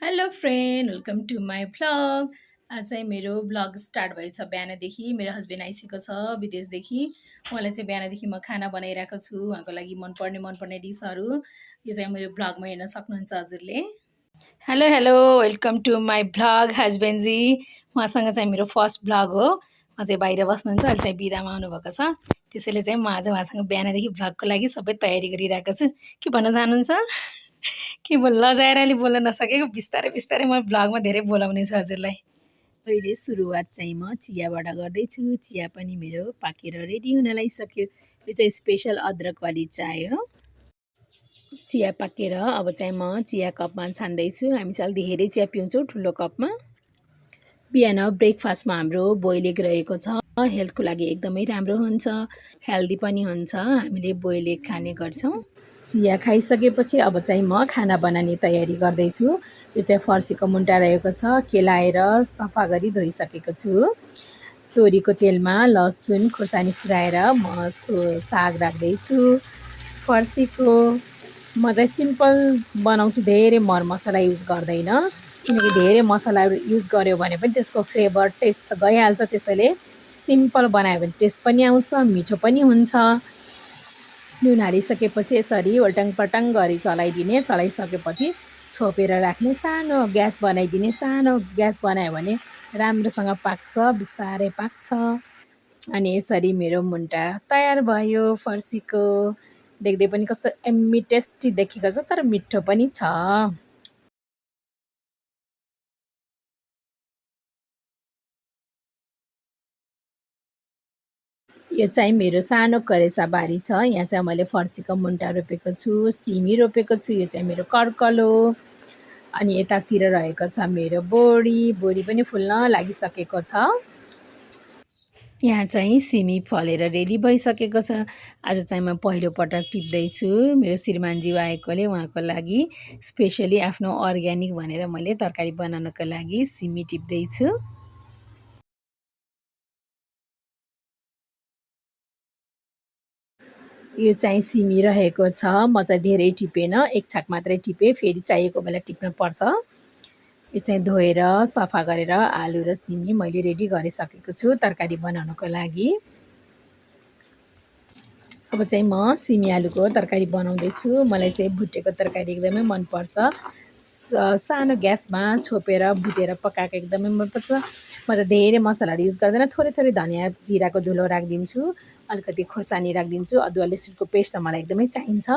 Hello friend, welcome to my vlog. आज चाहिँ मेरो भ्लग स्टार्ट भएछ। बिहानदेखि मेरो हस्बेन्ड आइसकेको छ विदेशदेखि। उहाँलाई चाहिँ बिहानदेखि म खाना बनाइरहेको छु, उहाँको लागि मनपर्ने डिसहरू। यो चाहिँ मेरो भ्लगमा हेर्न सक्नुहुन्छ हजुरले। Hello hello, welcome to my vlog हस्बेन्डजी। उहाँसँग चाहिँ मेरो फर्स्ट भ्लग हो। उहाँ चाहिँ बाहिर बस्नुहुन्छ, अहिले चाहिँ बिदामा आउनुभएको छ। त्यसैले चाहिँ म आज उहाँसँग बिहानदेखि भ्लगको लागि सबै तयारी गरिरहेको छु। के भन्न चाहनुहुन्छ? के लजाएर अहिले बोल्न नसकेको, बिस्तारै बिस्तारै म भ्लगमा धेरै बोलाउने छु हजुरलाई। अहिले सुरुवात चाहिँ म चियाबाट गर्दैछु। चिया पनि मेरो पाकेर रेडी हुन लागिसक्यो। यो चाहिँ स्पेसल अदरकवाली चाय हो। चिया पाकेर अब चाहिँ म चिया कपमा छान्दैछु। हामी चाहिँ अलिक धेरै चिया पिउँछौँ ठुलो कपमा। बिहान ब्रेकफास्टमा हाम्रो बोइल एग रहेको छ। हेल्थको लागि एकदमै राम्रो हुन्छ, हेल्दी पनि हुन्छ। हामीले बोइल एग खाने गर्छौँ। चिया खाइसकेपछि अब चाहिँ म खाना बनाउने तयारी गर्दैछु। यो चाहिँ फर्सीको मुन्टा रहेको छ, केलाएर सफा गरी धोइसकेको छु। तोरीको तेलमा लसुन खुर्सानी फुराएर म साग राख्दैछु। फर्सीको म चाहिँ सिम्पल बनाउँछु, धेरै मरमसला युज गर्दैन। किनकि धेरै मसला युज गर्यो भने पनि त्यसको फ्लेभर टेस्ट त गइहाल्छ। त्यसैले सिम्पल बनायो भने टेस्ट पनि आउँछ, मिठो पनि हुन्छ। नुन हालिसकेपछि यसरी ओल्टाङ गरी चलाइदिने। चलाइसकेपछि छोपेर राख्ने। सानो ग्यास बनाइदिने। सानो ग्यास बनायो भने राम्रोसँग पाक्छ, बिस्तारै पाक्छ। अनि यसरी मेरो मुन्टा तयार भयो फर्सीको। देख्दै पनि कस्तो यम्मी टेस्टी देखेको छ, तर मिठो पनि छ। यो चाहिँ मेरो सानो करेसा बारी छ। यहाँ चाहिँ मैले फर्सीको मुन्टा रोपेको छु, सिमी रोपेको छु। यो चाहिँ मेरो कर्कलो। अनि यतातिर रहेको छ मेरो बोडी। बोडी पनि फुल्न लागिसकेको छ। यहाँ चाहिँ सिमी फलेर रेडी भइसकेको छ। आज चाहिँ म पहिलोपटक टिप्दैछु। मेरो श्रीमानज्यू आएकोले उहाँको लागि स्पेसली आफ्नो अर्ग्यानिक भनेर मैले तरकारी बनाउनको लागि सिमी टिप्दैछु। यो चाहिँ सिमी रहेको छ। म चाहिँ धेरै टिपेन, एक छाक मात्रै टिपेँ, फेरि चाहिएको बेला टिप्न पर्छ। यो चाहिँ धोएर सफा गरेर आलु र सिमी मैले रेडी गरिसकेको छु तरकारी बनाउनको लागि। अब चाहिँ म सिमी आलुको तरकारी बनाउँदैछु। मलाई चाहिँ भुटेको तरकारी एकदमै मनपर्छ। सानो ग्यासमा छोपेर भुटेर पकाएको एकदमै मनपर्छ। म त धेरै मसलाहरू युज गर्दैन, थोरै थोरै धनियाँ जिराको धुलो राखिदिन्छु, अलिकति खोर्सानी राखिदिन्छु, अदुवा लसुनको पेस्ट त मलाई एकदमै चाहिन्छ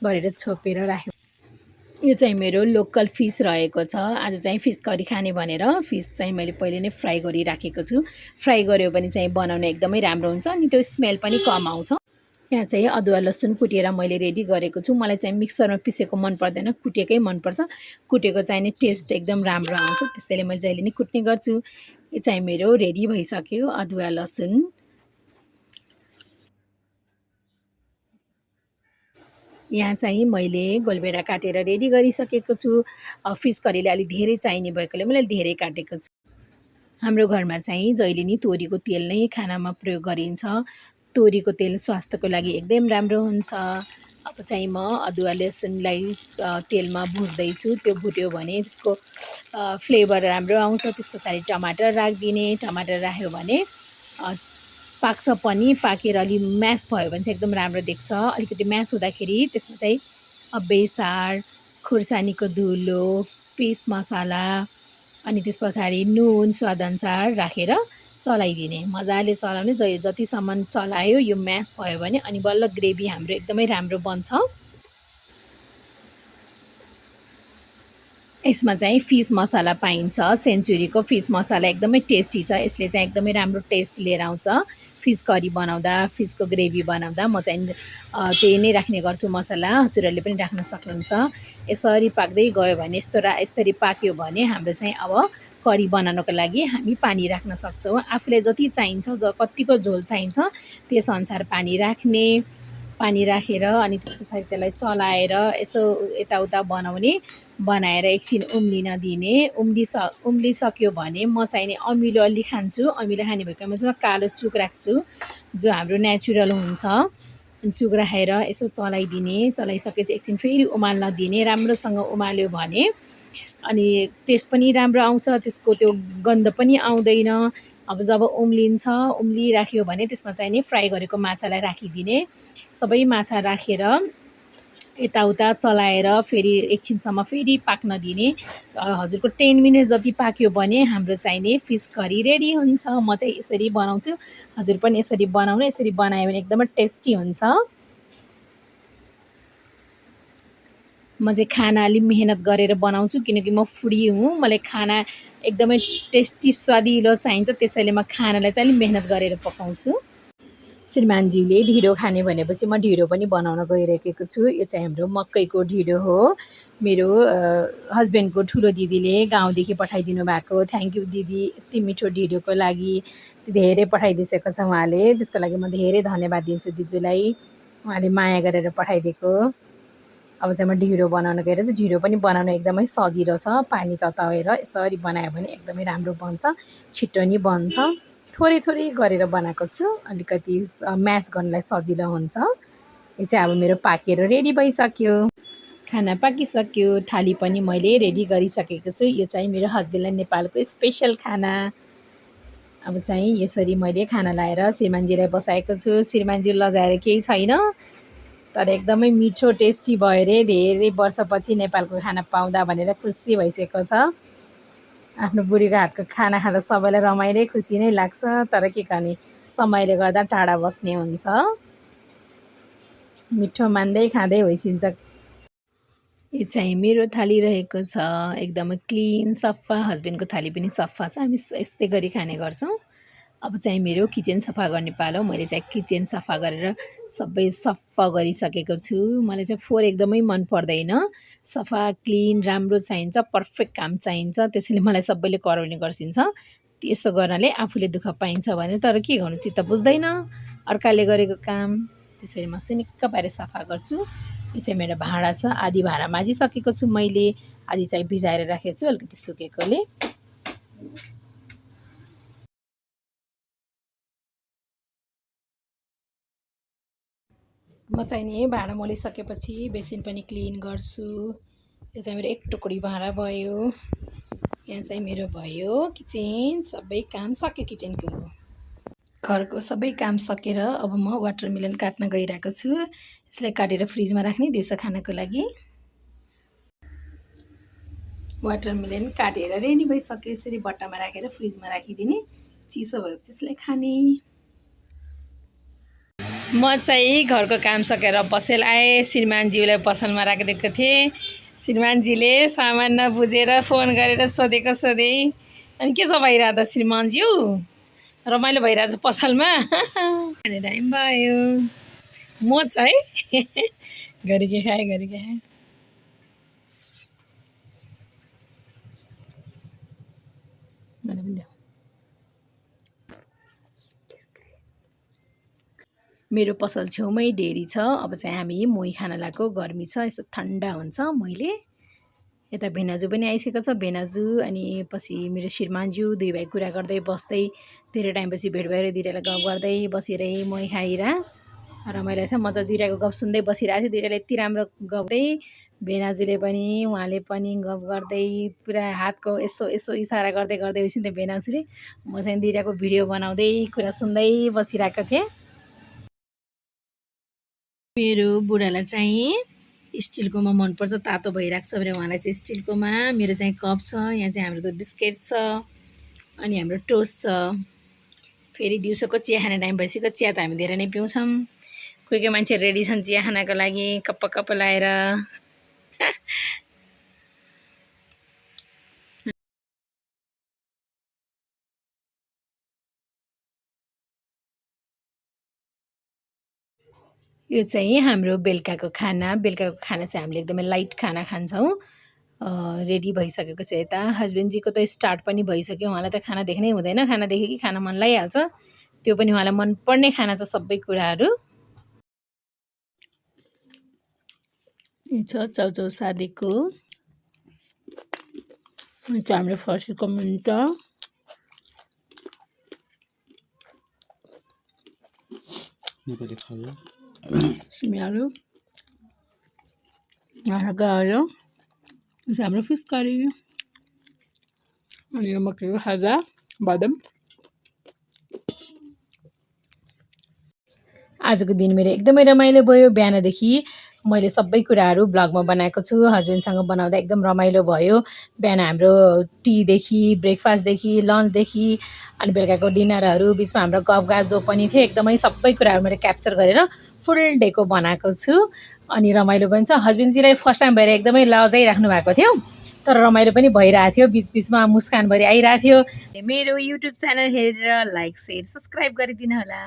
गरेर छोपेर राखेँ। यो चाहिँ मेरो लोकल फिस रहेको छ। आज चाहिँ फिस करी खाने भनेर फिस चाहिँ मैले पहिले नै फ्राई गरिराखेको छु। फ्राई गऱ्यो भने चाहिँ बनाउन एकदमै राम्रो हुन्छ, अनि त्यो स्मेल पनि कम आउँछ। यहाँ चाहिँ अदुवा लसुन कुटेर मैले रेडी गरेको छु। मलाई चाहिँ मिक्सरमा पिसेको मन पर्दैन, कुटेकै मनपर्छ। कुटेको चाहिँ नि टेस्ट एकदम राम्रो आउँछ, त्यसैले मैले जहिले नै कुट्ने गर्छु। यो चाहिँ मेरो रेडी भइसक्यो अदुवा लसुन। यहाँ चाहिँ मैले गोलभेडा काटेर रेडी गरिसकेको छु। फिस करीले अलिक धेरै चाहिने भएकोले मैले धेरै काटेको छु। हाम्रो घरमा चाहिँ जहिले नि तोरीको तेल नै खानामा प्रयोग गरिन्छ। तोरीको तेल स्वास्थ्यको लागि एकदम राम्रो हुन्छ। अब चाहिँ म अदुवा लसुनलाई तेलमा भुट्दैछु। त्यो भुट्यो भने त्यसको फ्लेभर राम्रो आउँछ। त्यस पछाडि टमाटर राखिदिने। टमाटर राख्यो भने पाक्छ पनि। पाकेर अलि म्यास भयो भने चाहिँ एकदम राम्रो देख्छ। अलिकति म्यास हुँदाखेरि त्यसमा चाहिँ बेसार, खुर्सानीको धुलो, फिस मसाला, अनि त्यस पछाडि नुन स्वादअनुसार राखेर चलाइदिने। मजाले चलाउने। जतिसम्म चलायो यो म्यास भयो भने अनि बल्ल ग्रेभी हाम्रो एकदमै राम्रो बन्छ। यसमा चाहिँ फिस मसाला पाइन्छ। सेन्चुरीको फिस मसाला एकदमै टेस्टी छ। यसले चाहिँ एकदमै राम्रो टेस्ट लिएर आउँछ। फिस करी बनाउँदा, फिसको ग्रेभी बनाउँदा म चाहिँ त्यही नै राख्ने गर्छु मसला। हजुरहरूले पनि राख्न सक्नुहुन्छ। यसरी पाक्दै गयो भने यसरी पाक्यो भने हाम्रो चाहिँ अब करी बनाउनको लागि हामी पानी राख्न सक्छौँ। आफूलाई जति चाहिन्छ, कतिको झोल चाहिन्छ त्यसअनुसार पानी राख्ने। पानी राखेर अनि त्यस पछाडि त्यसलाई चलाएर यसो यताउता बनाएर एकछिन उम्लिन दिने। उम्लिसक्यो भने म चाहिँ नि अमिलो अलि खान्छु। अमिलो खाने भएकोमा चाहिँ कालो चुक राख्छु, जो हाम्रो नेचुरल हुन्छ। चुक राखेर यसो चलाइदिने। चलाइसकेपछि एकछिन फेरि उमाल्न दिने। राम्रोसँग उमाल्यो भने अनि टेस्ट पनि राम्रो आउँछ, त्यसको त्यो गन्ध पनि आउँदैन। अब जब उम्लिराख्यो भने त्यसमा चाहिँ नि फ्राई गरेको माछालाई राखिदिने। सबै माछा राखेर यताउता चलाएर फेरि एकछिनसम्म फेरि पाक्न दिने। हजुरको 10 मिनट जति पाक्यो भने हाम्रो चाहिने फिस करी रेडी हुन्छ। म चाहिँ यसरी बनाउँछु, हजुर पनि यसरी बनाउनु। यसरी बनायो भने एकदमै टेस्टी हुन्छ। म चाहिँ खाना अलि मेहनत गरेर बनाउँछु किनकि म फुडी हुँ। मलाई खाना एकदमै टेस्टी स्वादिलो चाहिन्छ, त्यसैले म खानालाई चाहिँ अलि मेहनत गरेर पकाउँछु। श्रीमानज्यूले ढिँडो खाने भनेपछि म ढिँडो पनि बनाउन गइरहेको छु। यो चाहिँ हाम्रो मकैको ढिँडो हो। मेरो हस्बेन्डको ठुलो दिदीले गाउँदेखि पठाइदिनु भएको। थ्याङ्क यू दिदी, यति मिठो ढिँडोको लागि धेरै पठाइदिइसकेको छ उहाँले। त्यसको लागि म धेरै धन्यवाद दिन्छु दिजुलाई, उहाँले माया गरेर पठाइदिएको। अब चाहिँ म ढिँडो बनाउन गइरहेको छु। ढिँडो पनि बनाउन एकदमै सजिलो छ। पानी तताएर यसरी बनायो भने एकदमै राम्रो बन्छ, छिटो नि बन्छ। थोरै थोरै गरेर बनाएको छु, अलिकति म्यास गर्नलाई सजिलो हुन्छ। यो चाहिँ अब मेरो पाकेर रेडी भइसक्यो। खाना पाकिसक्यो, थाली पनि मैले रेडी गरिसकेको छु। यो चाहिँ मेरो हस्बेन्डलाई नेपालको स्पेसल खाना। अब चाहिँ यसरी मैले खाना लाएर श्रीमानजीलाई बसाएको छु। श्रीमानजी लजाएर केही छैन, तर एकदमै मिठो टेस्टी भयो रे। धेरै वर्षपछि नेपालको खाना पाउँदा भनेर खुसी भइसकेको छ। आफ्नो बुढीको हातको खाना खाँदा सबैलाई रमाइलो खुसी नै लाग्छ, तर के गर्ने, समयले गर्दा टाढा बस्ने हुन्छ। मिठो मान्दै खाँदै होइसिन्छ। यो चाहिँ मेरो थाली रहेको छ, एकदमै क्लिन सफा। हस्बेन्डको थाली पनि सफा छ, हामी यस्तै गरी खाने गर्छौँ। अब चाहिँ मेरो किचन सफा गर्ने पालो। मैले चाहिँ किचन सफा गरेर सबै सफा गरिसकेको छु। मलाई चाहिँ फोहोर एकदमै मन पर्दैन, सफा क्लिन राम्रो चाहिन्छ, पर्फेक्ट काम चाहिन्छ। त्यसैले मलाई सबैले कराउने गर्छिन्छ। त्यसो गर्नाले आफूले दुःख पाइन्छ भने, तर के गर्नु, चित्त बुझ्दैन अर्काले गरेको काम। त्यसैले म सिनिक्क पारेर सफा गर्छु। यो चाहिँ मेरो भाँडा छ, आधी भाँडा माझिसकेको छु मैले, आधी चाहिँ भिजाएर राखेको छु अलिकति सुकेकोले। म चाहिँ नि भाँडा मोलिसकेपछि बेसिन पनि क्लिन गर्छु। यो चाहिँ मेरो एक टुक्री भाँडा भयो। यहाँ चाहिँ मेरो भयो किचन, सबै काम सक्यो किचनको। घरको सबै काम सकेर अब म वाटरमेलन काट्न गइरहेको छु। यसलाई काटेर फ्रिजमा राख्ने दिउँसो खानको लागि। वाटरमेलन काटेर रेडी भइसक्यो। यसरी बट्टामा राखेर फ्रिजमा राखिदिने, चिसो भएपछि यसलाई खाने। म चाहिँ घरको काम सकेर पसल आएँ। श्रीमानज्यूलाई पसलमा राखिदिएको थिएँ। श्रीमानजीले सामान नबुझेर फोन गरेर सोधेको सोधे। अनि के छ भइरहेको त श्रीमानज्यू, रमाइलो भइरहेछ पसलमा? खाने टाइम भयो। म चाहिँ घरि के खाएँ घरि के खाएँ। मेरो पसल छेउमै डेरी छ। अब चाहिँ हामी मोही खान लागेको, गर्मी छ, यसो ठन्डा हुन्छ। मैले यता भेनाजु पनि आइसकेको छ। भेनाजु अनि पछि मेरो श्रीमानज्यू, दुई भाइ कुरा गर्दै बस्दै धेरै टाइमपछि भेट भएर दुइटालाई गफ गर्दै बसिरहे, मोही खाएर रमाइलो छ। म त दुइटाको गफ सुन्दै बसिरहेको थिएँ। दुइटाले यति राम्रो गफ्दै, भेनाजुले पनि उहाँले पनि गफ गर्दै पुरा हातको यसो यसो इसारा गर्दै गर्दै होइसिन् त्यो भेनाजुले। म चाहिँ दुइटाको भिडियो बनाउँदै कुरा सुन्दै बसिरहेको थिएँ। मेरो बुढालाई चाहिँ स्टिलकोमा मनपर्छ, तातो भइरहेको छ भने उहाँलाई चाहिँ स्टिलकोमा। मेरो चाहिँ कप छ, यहाँ चाहिँ हाम्रो बिस्किट छ अनि हाम्रो टोस्ट छ। फेरि दिउँसोको चिया खाने टाइम भइसक्यो। चिया त हामी धेरै नै पिउँछौँ। कोही कोही मान्छे रेडी छन् चिया खानको लागि कप्प कप्प लाएर। यो चाहिँ हाम्रो बेलुकाको खाना। बेलुकाको खाना चाहिँ हामीले एकदमै लाइट खाना खान्छौँ। रेडी भइसकेको छ। यता हस्बेन्डजीको त स्टार्ट पनि भइसक्यो। उहाँलाई त खाना देख्नै हुँदैन, खाना देखेँ कि खाना मन लागिहाल्छ। त्यो पनि उहाँलाई मनपर्ने खाना छ सबै कुराहरू। यो छ चाउचाउ सादेको, यो चाहिँ हाम्रो फर्सीको मुन्टा, सिमीहरू, गायो, यो चाहिँ हाम्रो फिस करी। अनि यो मकैको खाजा बादाम। आजको दिन मेरो एकदमै रमाइलो भयो। बिहानदेखि मैले सबै कुराहरू ब्लगमा बनाएको छु। हस्बेन्डसँग बनाउँदा एकदम रमाइलो भयो। बिहान हाम्रो टीदेखि ब्रेकफास्टदेखि लन्चदेखि अनि बेलुकाको डिनरहरू बिचमा हाम्रो गफगाफ जो पनि थियो एकदमै सबै कुराहरू मैले क्याप्चर गरेर फुल डेको बनाएको छु। अनि रमाइलो पनि छ। हस्बेन्डजीलाई फर्स्ट टाइम भएर एकदमै लजाइराख्नु भएको थियो, तर रमाइलो पनि भइरहेको थियो। बिचबिचमा मुस्कानभरि आइरहेको थियो। मेरो युट्युब च्यानल हेरेर लाइक, सेयर, सब्सक्राइब गरिदिनु होला।